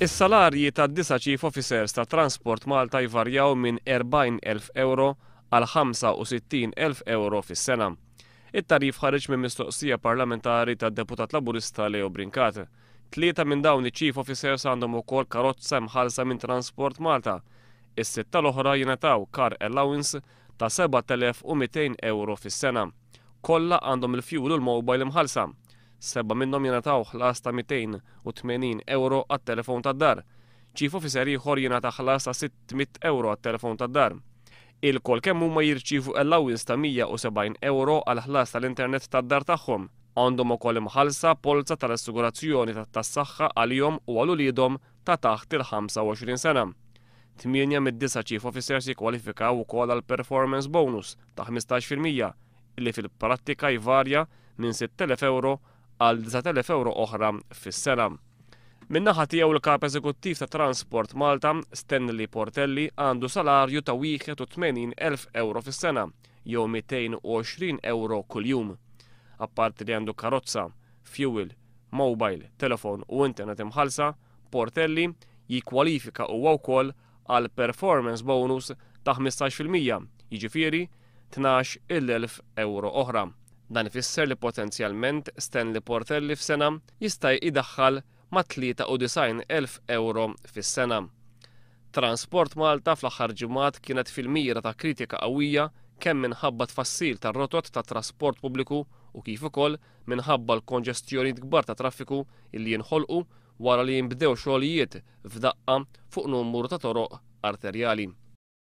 Is-salarji tad-disa' Chief Officers ta' Transport Malta jvarjaw minn 40,000 ewro għal 65,000 ewro fis-sena. It-tagħrif ħareġ minn mistoqsija parlamentari tad-Deputat Laburista Leo Brincat. Tlieta minn dawn iċ-Chief Officers għandhom ukoll karozza mħallsa minn Transport Malta. Is-sitta l-oħra jingħataw car allowance ta' 7,200 ewro fis-sena. Kollha għandhom il-fuel u l-mobile imħallsa. Sebgħa minnhom jingħataw ħlas ta' 280 ewro għat-telefon tad-dar. Chief Officer ieħor jingħata ħlas ta' 600 ewro għat-telefon tad-dar. Ilkoll kemm huma jirċievu allowance ta' 170 ewro għall-ħlas tal-internet tad-dar tagħhom. Għandhom ukoll imħallsa polza tal-assigurazzjoni tas-saħħa għalihom u għal uliedhom ta' taħt il-25 sena. Tmienja mid-disa' Chief Officers jikkwalifikaw ukoll għal performance bonus ta' 15% li fil-prattika jvarja minn 6,000 ewro għal 9,000 ewro oħra fis-sena. Min-naħa tiegħu l-Kap Eżekuttiv ta' Transport Malta, Stanley Portelli, għandu salarju ta' 81,000 ewro fis-sena jew 220 ewro kuljum. Apparti li għandu karozza, fuel, mobile, telefon u internet imħallsa, Portelli jikkwalifika huwa wkoll għal performance bonus ta' 15%, jiġifieri 12,000 ewro oħra. Dan ifisser li potenzjalment Stanley Portelli f'sena jista' jdaħħal ma' 93,000 ewro fis-sena. Transport Malta fl-aħħar ġimgħat kienet fil-mira ta' kritika qawwija kemm minħabba tfassil tar-rotot tat-trasport pubbliku u kif ukoll minħabba l-konġestjonijiet kbar ta' traffiku illi jinħolqu wara li jinbdew xogħlijiet f'daqqa fuq numru ta' toroq arterjali.